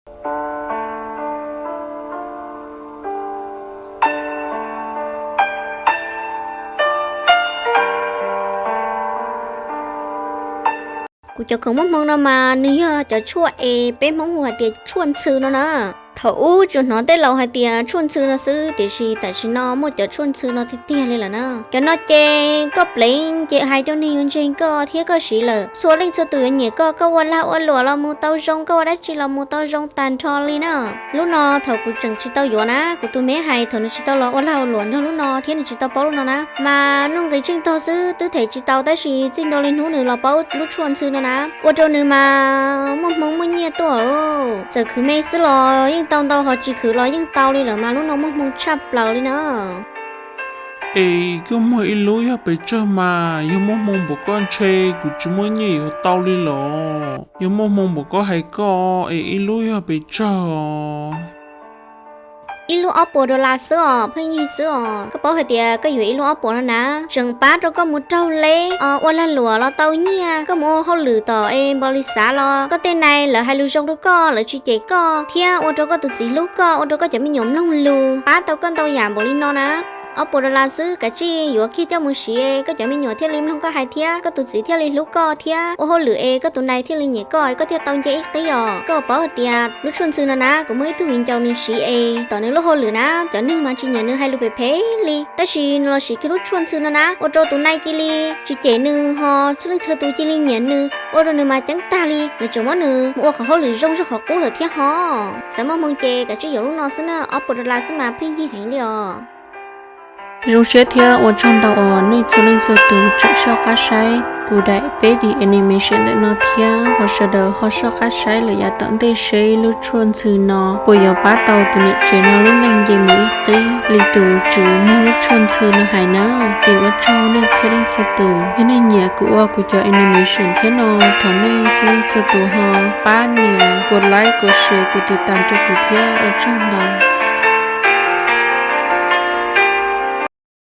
Kuv cov khoom muaj hmoo no mas nws yog cov tshuaj es peb Hmoob hu hais tias tshuaj ntxhw no na. Thaum ub tsuas hnov tej laus hais tias tshuaj ntxhw no xwb, tiam sis tam sim no muaj cov tshuaj ntxhw no tiag tiag li lawm na. Cov no ces koj pleev ces hais rau neeg yuav ntseeg koj thiab koj siv lawm txhua leej txhua tus yuav nyiam koj, koj ua lag ua luam los mus tau zoo, koj ua dab tsi los mus tau zoo tag nrho li na. Lub no thaum kuv tseem tsis tau yuav na, kuv tus me hais thaum nws tsis tau los ua lag ua luam nrog lub no thiab nws tsis tau paub lub no na, mas nuj nqis tsheej tog xwb twb them tsis tau, tab sis txij ntua li hnub nws los paub lub tshuaj ntxhw no na, ua rau nws mas muaj hmoo muaj nyiaj tuaj. Txawm khwv me xwb los yeej tau ntau, ho tsis khwv los yeej tau li lawm, mas lub no muaj hmoo tshaj plaws li na. Es koj muag ib lub yog pes tsawg mas? Yog muaj hmoo npaum koj ntshe kuv tsis muaj nyiaj yuav tau li los? Yog muaj hmoo npaum koj hais koj es ib lub yog pes tsawg? Ib lub ob puas dollar xwb os, pheej yig xwb os. Koj paub hais tias koj yuav ib lub ob puas no na, tseem pab rau koj mus raug leb, ua lag luam los tau nyiaj, koj mus ua hauj lwm tom es npaus lis xav los koj tej nai lawv hais lus zoo rau koj, lawv tsis cem koj thiab ua rau koj tus txiv hlub koj, ua rau koj cov me nyuam mloog lus, pab tau koj ntau yam npaum li no na. Ob puas dollar xwb, kav tsij yuav kiag coj mus siv, koj cov me nyuam thiaj li mloog koj hais thiab koj tus txiv thiaj li hlub koj thiab ua hauj lwm es koj tus nai thiaj li nyiam koj, koj thiaj tau nce ib qib os. Koj paub hais tias lub tshuaj ntxhw no na, kuv muaj ib tug viv ncaus nws siv es tom nws lub hauj lwm na, cov neeg mas tsis nyiam nws hais lus phem phem li, tab sis nws los siv kiag lub tshuaj ntxhw no na, ua rau tus nai cia li tsis cem nws, ho txhua leej txhua tus cia li nyiam nws, ua rau nws mas ceeb tag li, nws tseem muab nws mus ua qhov hauj lwm zoo zog qhov qub lawm thiab ho. Xav muaj hmoo ces kav tsij yuav lub no xwb na, ob puas dollar xwb mas pheej yig heev li os. Zoo siab thiab ua tsaug ntau uas nej txhua leej txhua tus tseem soj qab saib kuv daim peb D animation ntawm no thiab, ho sawv daws ho soj qab saib lawm yav tom ntej seb lub tshuaj ntxhw no puas yuav pab tau tus niam tsev no lub neej nce mus ib qib li tus tswv muag lub tshuaj ntxhw no hais na. Es ua tsaug nej txhua leej txhua tus, yog nej nyiam kuv ua kuv cov animation thiab no, thov nej txhua leej txhua tus ho pab nias kuv like, kuv share, kuv tiv tas rau kuv thiab, ua tsaug ntau.